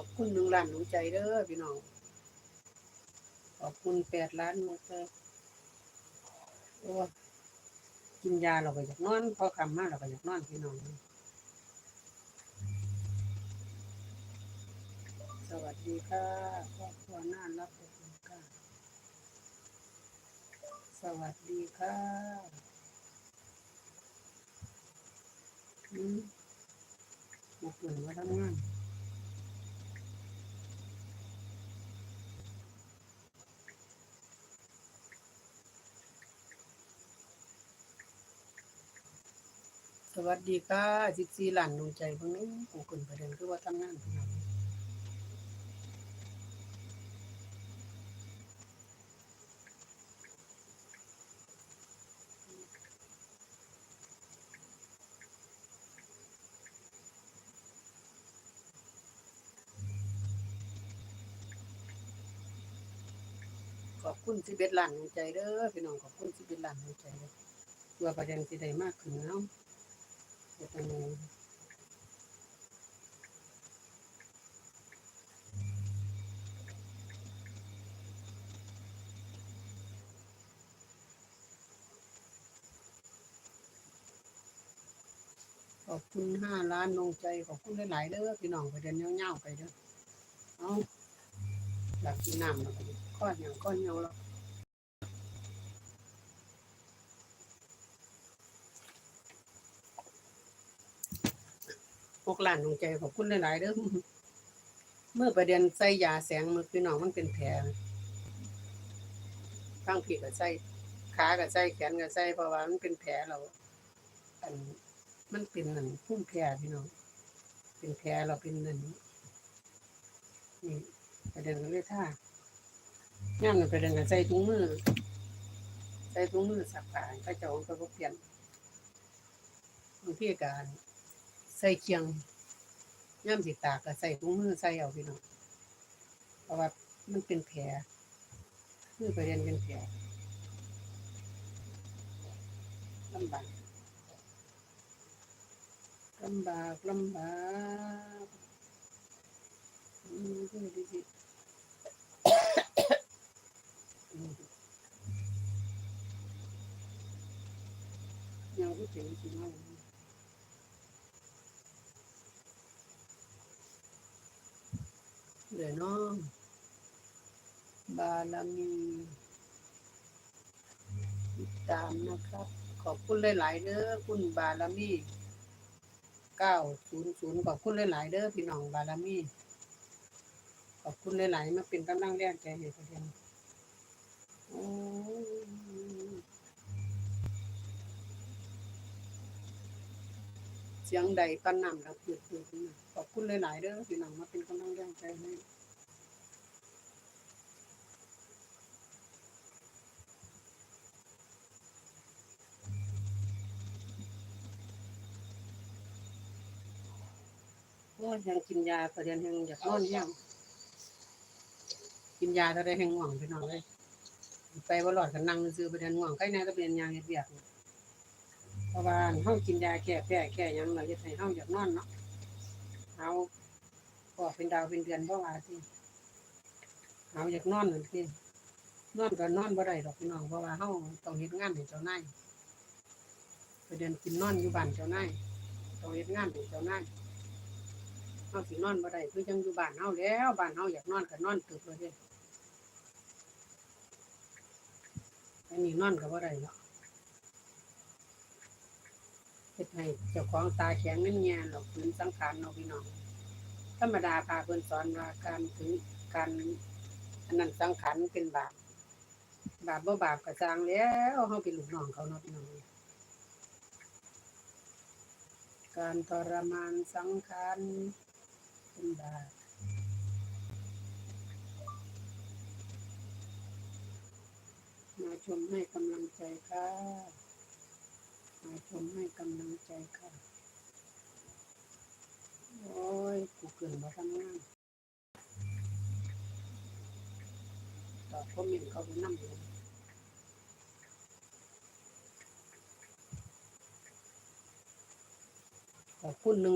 ຂອບຄຸນໜຶ່ງລ້ານດວງໃຈເດີພີ່ນ້ອງ. ຂອບຄຸນແປດລ້ານດວງໃຈ. ໂອ້ຍ ກິນຢາແລ້ວກໍຢາກນອນ, ພໍຄ່ຳມາແລ້ວກໍຢາກນອນ ພີ່ນ້ອງ. ສະຫວັດດີຄ່ະ ຄອບຄົວໜ້າຮັກຂອບຄຸນຄ່ະ. ສະຫວັດດີຄ່ະ. ອືມ ບໍ່ເປັນວ່າທຳງານ. ສະຫວັດດີຄ່ະ ສິບສີ່ລ້ານດວງໃຈ. ເບິ່ງແໜ່ ກູເກີນປະເດັນຄືວ່າທຳງານ. ຂອບຄຸນສິບເອັດລ້ານດວງໃຈເດີພີ່ນ້ອງ, ຂອບຄຸນສິບເອັດລ້ານດວງໃຈເດີ. ເພື່ອປະເດັນຊິໄດ້ມາຂຶ້ນເນາະ ເຮັດຈັ່ງໃດ? ຂອບຄຸນຫ້າລ້ານດວງໃຈ, ຂອບຄຸນຫຼາຍໆເດີພີ່ນ້ອງ, ປະເດັນຍາວໆໄປເດີ. ເອົາ ຢາກກິນນ້ຳແລ້ວ ຄອແຫ້ງຄອເຫ່ຍວແລ້ວ. ຫົກລ້ານດວງໃຈ, ຂອບຄຸນຫຼາຍໆເດີ. ມື້ປະເດັນໃສ່ຢາແສງມື້ ພີ່ນ້ອງ, ມັນເປັນແຜ. ທາງພີ້ກໍໃສ່, ຂາກໍໃສ່, ແຂນກໍໃສ່, ເພາະວ່າມັນເປັນແຜແລ້ວ. ອັນ ມັນເປັນອັນ ພູມແພ້ພີ່ນ້ອງ, ເປັນແຜແລ້ວເປັນອັນ ນີ້ ປະເດັນກໍເລີຍທາ. ຍາມນັ້ນປະເດັນກໍໃສ່ຖົງມື, ໃສ່ຖົງມືຊັກຜ້າໃຫ້ເຂົາເຈົ້າ, ມັນກໍບໍ່ປ່ຽນ. ບາງທີກໍໃສ່ຄຽງ, ຍາມຊິຕາກກໍໃສ່ຖົງມືໃສ່ເອົາ ພີ່ນ້ອງ, ເພາະວ່າມັນເປັນແຜ. ຄືປະເດັນເປັນແຜ ລຳບາກ, ລຳບາກ, ລຳບາກ. ອືມ ເຮັດຈັ່ງໃດດີ? ອືມ ຍັງຄືເປັນຊິເມົາ. ເດີເນາະ ບາລະມີ ຕິດຕາມນະຄັບ. ຂອບຄຸນຫຼາຍໆເດີ ຄຸນບາລະມີ ເກົ້າສູນສູນ ຂອບຄຸນຫຼາຍໆເດີພີ່ນ້ອງ ບາລະມີ ຂອບຄຸນຫຼາຍໆ ມາເປັນກຳລັງແຮງໃຈໃຫ້ຂ້ອຍແດ່. ໂອ້ຍ ສຽງໃດປານນ້ຳລະເກືອກໆ. ຂອບຄຸນຫຼາຍໆເດີພີ່ນ້ອງ ມາເປັນກຳລັງແຮງໃຈໃຫ້. ໂອ້ຍ ແຮງກິນຢາກໍແຮງຢາກນອນແຮງ, ກິນຢາເທົ່າໃດແຮງງ່ວງ ພີ່ນ້ອງເອີຍ. ໄປບໍ່ລອດ ກໍນັ່ງຊື່ໆ ບໍ່ໄດ້ງ່ວງ. ໄຄແດ່ກໍເປັນຍ່າງເຮັດວຽກ, ເພາະວ່າເຮົາກິນຢາແກ້ແພ້ແກ້ຫຍັງ ແລ້ວເຮັດໃຫ້ເຮົາຢາກນອນເນາະ. ເຮົາອອກເປັນດາວເປັນເດືອນ ບໍ່ວ່າຕິ. ເຮົາຢາກນອນນັ້ນຕິ, ນອນກໍນອນບໍ່ໄດ້ດອກພີ່ນ້ອງ ເພາະວ່າເຮົາຕ້ອງເຮັດງານໃຫ້ເຈົ້ານາຍ. ໄປເດີນກິນນອນຢູ່ບ້ານເຈົ້ານາຍ, ຕ້ອງເຮັດງານໃຫ້ເຈົ້ານາຍ. ເຮົາຊິນອນບໍ່ໄດ້ ຄືຈັ່ງຢູ່ບ້ານເຮົາແລ້ວ, ບ້ານເຮົາຢາກນອນກໍນອນຕຶບໂລດເດ້. ອັນນີ້ນອນກໍບໍ່ໄດ້ເນາະ. ເຮັດໃຫ້ເຈົ້າຂອງຕາແຂງເງິນແງ່ ແລ້ວຝືນສັງຂານເນາະພີ່ນ້ອງ. ທຳມະດາພະເພິ່ນສອນວ່າການຖື ການອັນນັ້ນສັງຂານມັນເປັນບາບ, ບາບບໍ່ບາບກໍຊ່າງແລ້ວ, ເຮົາເປັນລູກນ້ອງເຂົາເນາະພີ່ນ້ອງ. ການທໍລະມານສັງຂານເປັນບາບ. ມາຊົມໃຫ້ກຳລັງໃຈຄ່ະ, ມາຊົມໃຫ້ກຳລັງໃຈຄ່ະ. ໂອ້ຍ ກູເກີນບໍ່ທຳງານ, ຕອບຄອມເມັນເຂົາບໍ່ນຳເລີຍ. ຂອບຄຸນໜຶ່ງ